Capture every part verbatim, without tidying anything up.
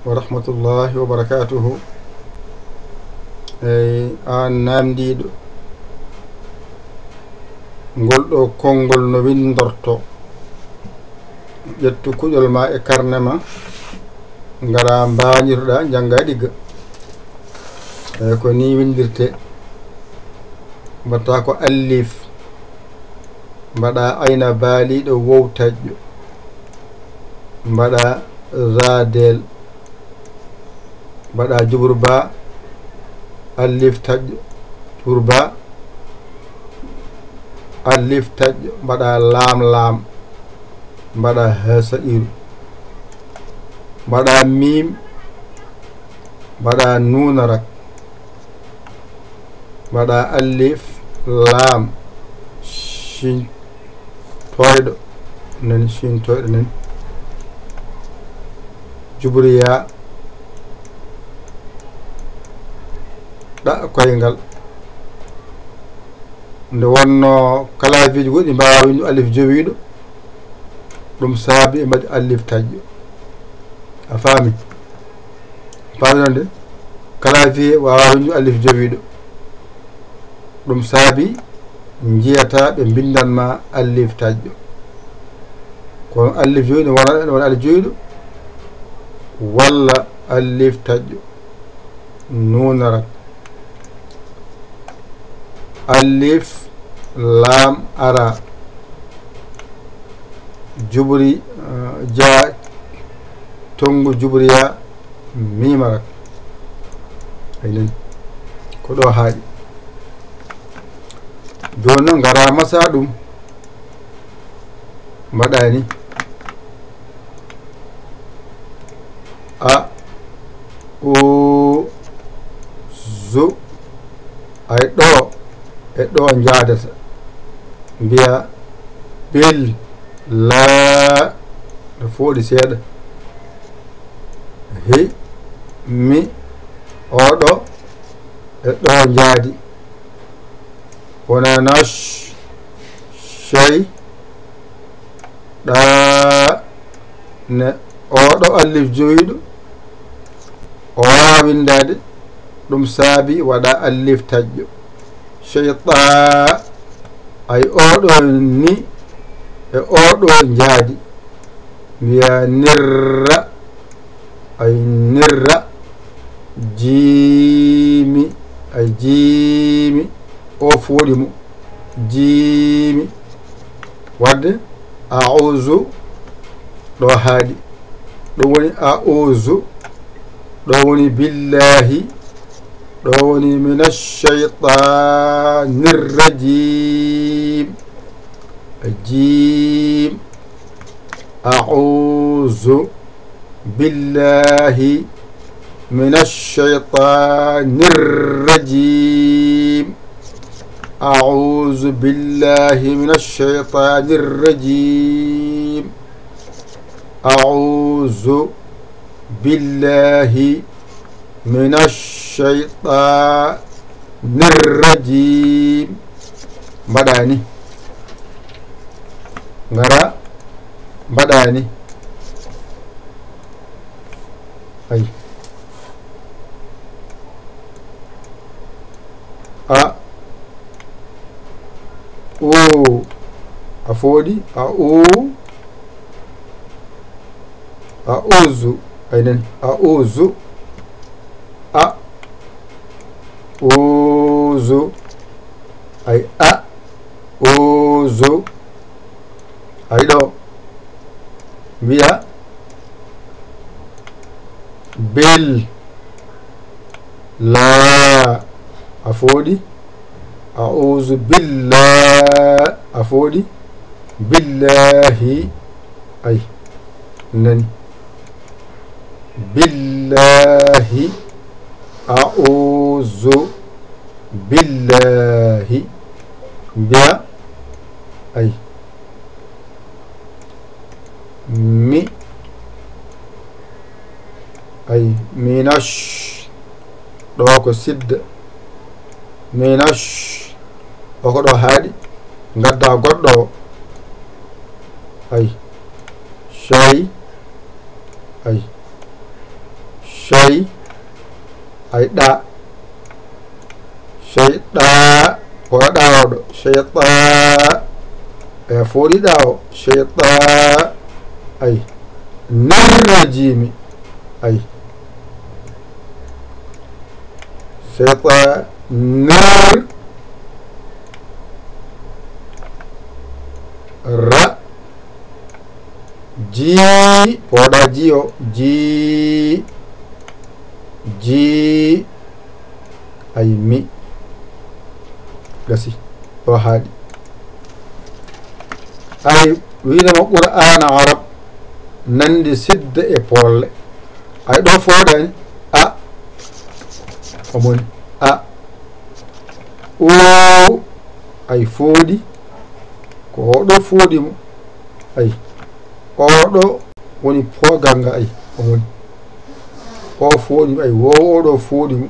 Wa rahmatullahi wa barakatuhu. Eyi, aan naamndiiɗo, ngol ɗo konngol no winndortoo? Ƴettu kuɗol ma e karne ma, ngara mbaañirɗa, njannga ɗigga. Eyi, ko ni winndirtee. Mbaɗta ko alif, mbaɗa ayna baaliiɗo wow taƴƴo, mbaɗa zaadel, mbaɗa jubur ba, alif taƴƴo, jubur ba, alif taƴƴo, mbaɗa laam laam, mbaɗa hasa'iru, mbaɗa miim, mbaɗa nuun rak, mbaɗa alif laam shin tooyɗo nani, shin tooyɗo nani, jubriya ɗa koyngal. Nde wonno kalafiiji goɗɗi mbaawa winndo alif jowiiɗo, ɗum saabi ɓe mbaɗi alif taƴƴo. A faami? A faami noon de? Kalafiye waawa winndo alif jowiiɗo. Ɗum saabi njiyataa ɓe mbinndan ma alif taƴƴo. Kono alif jowiiɗo wona, wona alif jowiiɗo walla alif taƴƴo. Nuun rak. Alif laam ara. Jubri, eh, ja, tonngu jubriya, miim rak. Ay nani. Ko ɗo haaɗi. Jooni noon ngara masa ɗum. Mbaɗa ni. A, u, zu. Ay ɗo, e ɗo njaadata. Mbiya bil, laa, no fooɗi seeɗa. Hi, mi, oɗo, e ɗo njaadi. Wona nash, shay, ɗa, ne, oɗo alif jowiiɗo, o waawaa winndaade, ɗum saabi waɗa alif taƴƴo. Shayta, ay oɗo ni, e oɗo njaadi. Mbiya nirra, ay nirra, jiimi, ay jiimi, o fooɗi mo, jiimi. Wadde, a'uzu, ɗo haaɗi. Ɗum woni a'uzu, ɗo woni billahi, ɗo woni minash shaytanir rajim. Jiim. A'uzu billahi minash shaytanir rajim. A'uzu billahi minash shaytanir rajim. A'uzu billahi minash shaytanir rajim. Mbaɗa ni. Ngara, mbaɗa ni. Ay. A, u, a fooɗi, a, u, a, uzu, ay nani, a, uzu, a, uzu, ay, a, uzu, ay ɗo, mbiya, bil, laa, a fooɗi, a'uzu billah, a fooɗi, billahi, ay, nani, billahi, a'uzu billahi, mbiya, ay, mi, ay, minash, ɗo ko sidda, minash, o ko ɗo haaɗi, ngadda goɗɗo o, ay, shay, ay, Sey, ay ɗa. Sey ɗa, ko ɗa oɗo. Sey ɗa, e fooɗi ɗa o. Sey ɗa, ay. Nirra jiimi, ay. Sey ɗa, nir. Ra. Jii, pooɗa jii o. Jii. Jii. Ay mi. Gasi. Ɗo haaɗi. Ay, wiinama Qur'aana Arab nandi sidde e poolle. Ay, ɗo fooɗani. A. Omoni. A. O. Ay, fooɗi. Ko oɗo fooɗi mo. Ay. Oɗo woni poogal ngal, ay. Omoni. O fooɗi mo, ay. Wo oɗo fooɗi mo.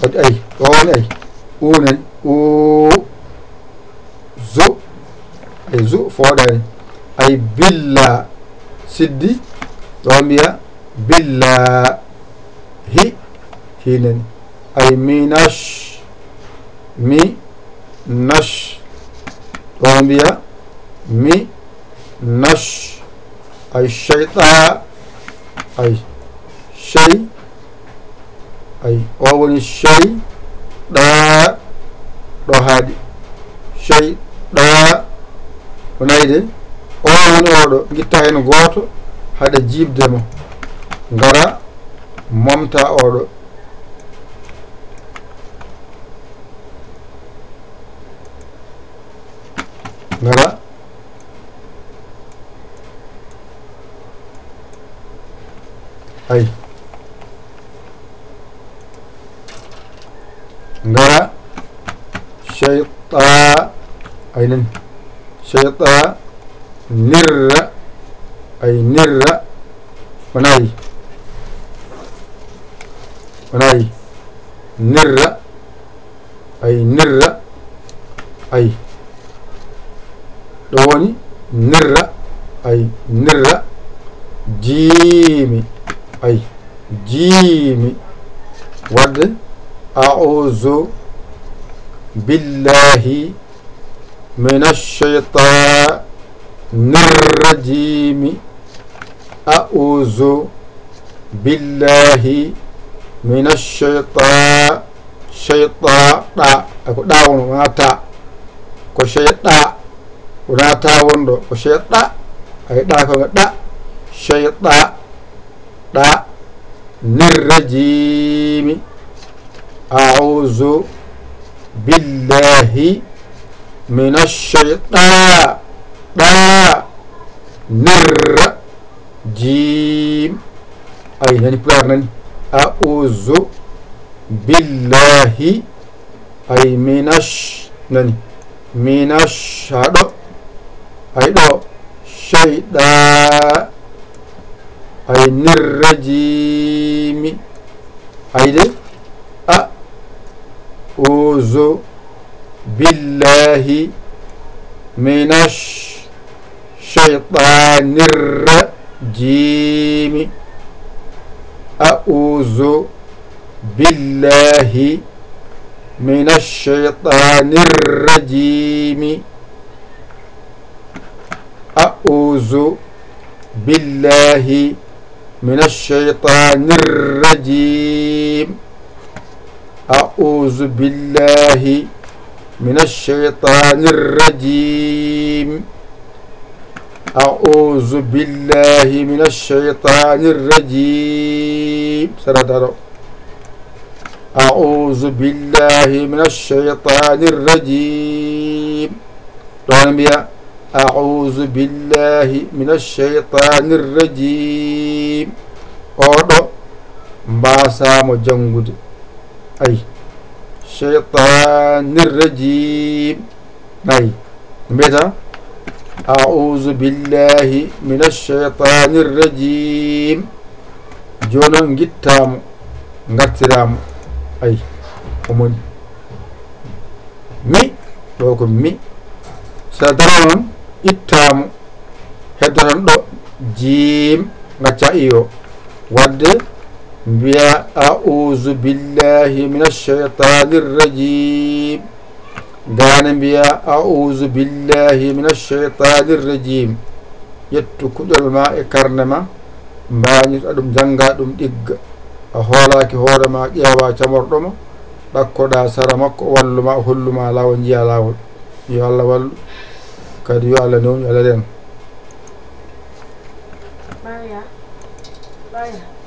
Waɗi, ay. Ɗo woni, ay. O nani. O. Zo. Ay, zo fooɗani. Ay, billa. Siddi. Ɗo mbiya billa. Hi. Hi nani. Ay, minash. Mi. Nash. Ɗo mbiya. Mi. Nash. Ay, shayɗa. Ay. Shay. Ay. O woni shay. Ɗa. Ɗo haaɗi. Shay. Ɗa. Ko nayi de. O woni oɗo. Gitta heen gooto. Haɗa jiibde mo. Ngara. Momta oɗo. Ngara. Ay. Ngara. Shayta. Ay nan. Shayta. Nirra. Ay, nirra. Wonay. Wonay. Nirra. Ay, nirra. Ay. Ɗo woni nirra. Ay, nirra. Jiimi. Ay, jiimi. Wadde, a'uzu billahi minash shaytanir rajimi. A'uzu billahi minash shayta-, shayta-, ɗa. Ay, ko ɗa woni, wona ta. Ko shayɗa. Wona ta wonɗo. Ko shayɗa. Ay, ɗa ko ɗa. Shayɗa. Ɗa. Nirrajimi. A'uzu billahi minash shayta-, ɗa. Nirra. Jiim. Ay, nani pulaar nani. A'uzu billahi. Ay, minash. Nani. Minash. Haa ɗo. Ay, ɗo. Shayɗa. Ay, nirrajiimi. Ay de. A'uzu billahi minash shaytanir rajim. A'uzu billahi minash shaytanir rajim. A'uzu billahi minash shaytanir rajim. A'uzu billahi minash shaytanir rajim. A'uzu billahi minash shaytanir rajim. Sara daro. A'uzu billahi minash shaytanir rajim. Ɗon mbiya, "A'uzu billahi minash shaytanir rajim." Oɗo mbaasaa mo janngude. Ay. Shaytanir rajim. Ay. Mbiyata, "A'uzu billahi minash shaytanir rajim." Jooni noon ngittaa mo, ngartiraa mo. Ay. Ko moni. Mi, ɗo ko mi. So a daro noon, ittaa mo. Heddoton ɗo, jiim, ngacca iyo. Wadde mbiya, "A'uuzu billaahi mina shaytaani rajiim." Gaane mbiya, "A'uuzu billaahi mina shaytaani rajiim." Ƴettu kuɗol ma e karne ma, mbañoto ɗum, jannga ɗum, ɗigga. A hoolaaki hoore ma, ƴeewa camorɗo ma, ɗakkoɗa sara makko, o wallu ma, o hollu ma laawol, njiya laawol. Yo Allah wallu, kadi yo Allah newnu, yo Allah reen. Baya, baya.